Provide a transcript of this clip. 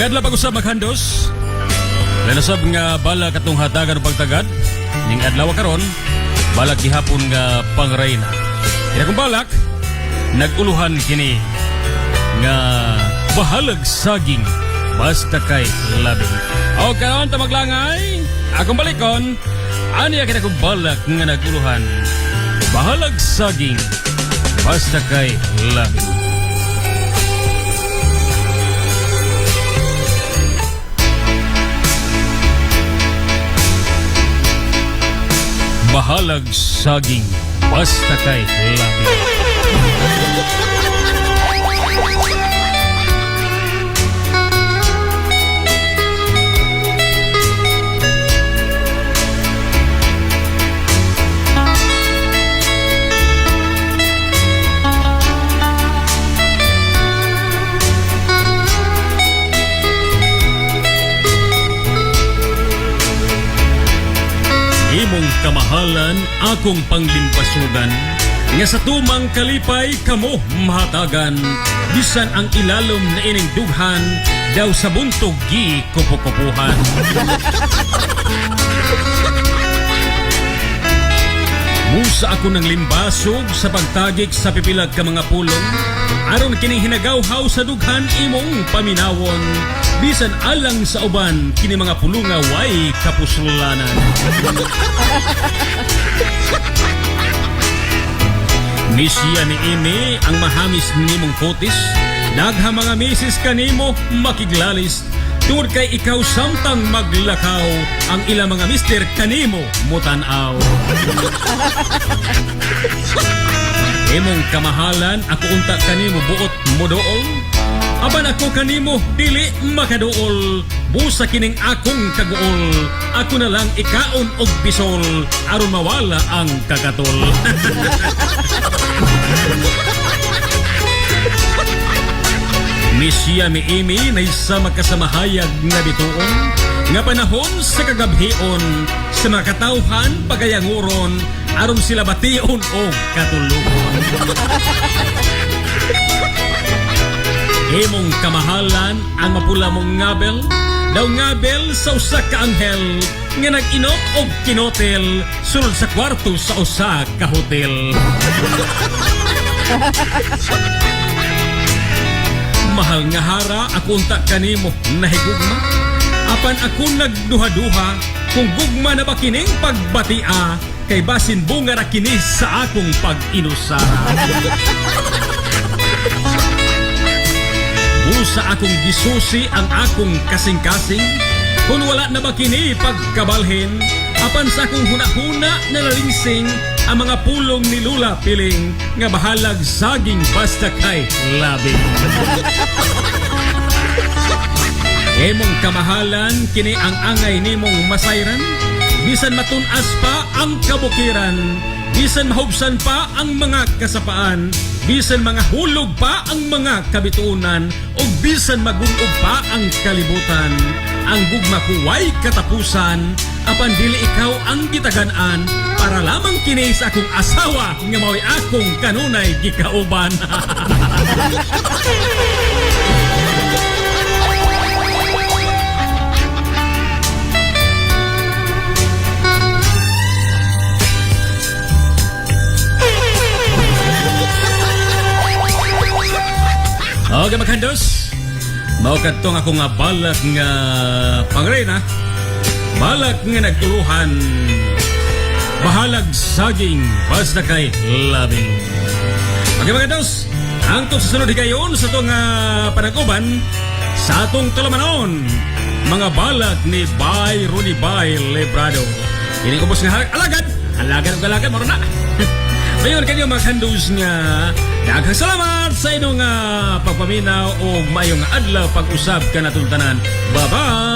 May adlaw pag-usab, maghandos. Lain usab nga balak atong hatagan og pagtagad ning adlaw karon, balak gihapon nga pangreyna. Kaya kung balak nag-uluhan kini nga "Bahalag Saging Basta Kay Labing". O karon ta maglangay, akong balikon ani kini akong balak nga nag-uluhan, "Bahalag Saging Basta Kay Labing". Bahalag saging basta kay labing. Imong kamahalan akong panglimpasugan nga sa tumang kalipay kamo mahatagan, bisan ang ilalom na ining dughan daw sa buntog gi kupu-kupuhan. Musa ako ng limbasog sa pagtagik sa pipilag ka mga pulong aron kining hinagawhaw sa dughan imong paminawon, bisan alang sa uban kini mga pulunga way kapuslanan. Nisya ni imi ang mahamis nimong kutis, dagha mga misis kanimo makiglalis tungod kay ikaw samtang maglakaw ang ilang mga mister kanimo mutan-aw. Imong kamahalan ako unta kanimo buot moduol, apan ako kanimo dili makaduol. Busa kining akong kaguol, ako na lang ikaon og bisol aron mawala ang kakatol. Nisya miimi na isa makasamahayag nga bituon nga panahon sa kagabhion sa mga katawhan pagayanguron aron sila bation og katulugon. Imong kamahalan ang mapula mong ngabel, daw ngabel sa usa ka anghel nga nag-inot og kinotel sulod sa kwarto sa usa ka hotel. Mahal nga hara, ako unta kanimo nahigugma, apan ako nagduha-duha kung gugma na ba kining pagbatia, kay basin bunga ra kini sa akong pag-inusara. Busa akong gisusi ang akong kasing-kasing kung wala na ba kini pagkabalhin, apan sa akong huna-huna nalalingsing ang mga pulong ni Lula Piling nga "Bahalag saging basta kay labing". Imong kamahalan kini ang angay nimong masayran, bisan matun-as pa ang kabukiran, bisan mahubsan pa ang mga kasapaan, bisan mga hulog pa ang mga kabituunan, ug bisan magunob pa ang kalibutan. Ang gugma ko way katapusan, apan dili ikaw ang gitagan-an, para lamang kini sa akong asawa nga mao'y akong kanunay gikauban. Okay, maghandos. Mao kadtong ako nga balak nga pangreyna. Balak nga nagtuluhan. "Bahalag Saging Basta Kay Labing". Okay, mga dos. Ang sa sunod higayon sa itong panag-uban sa atong tulamanon, mga balak ni Bay Rudy Bay Librado. Ini ubos nga alagad. Alagad ug alagad maro na. Ngayon kanyo mga kandos nga daghang salamat sa inyong pagpaminaw o mayong adlaw pag-usab kanatong tanan. Bye-bye!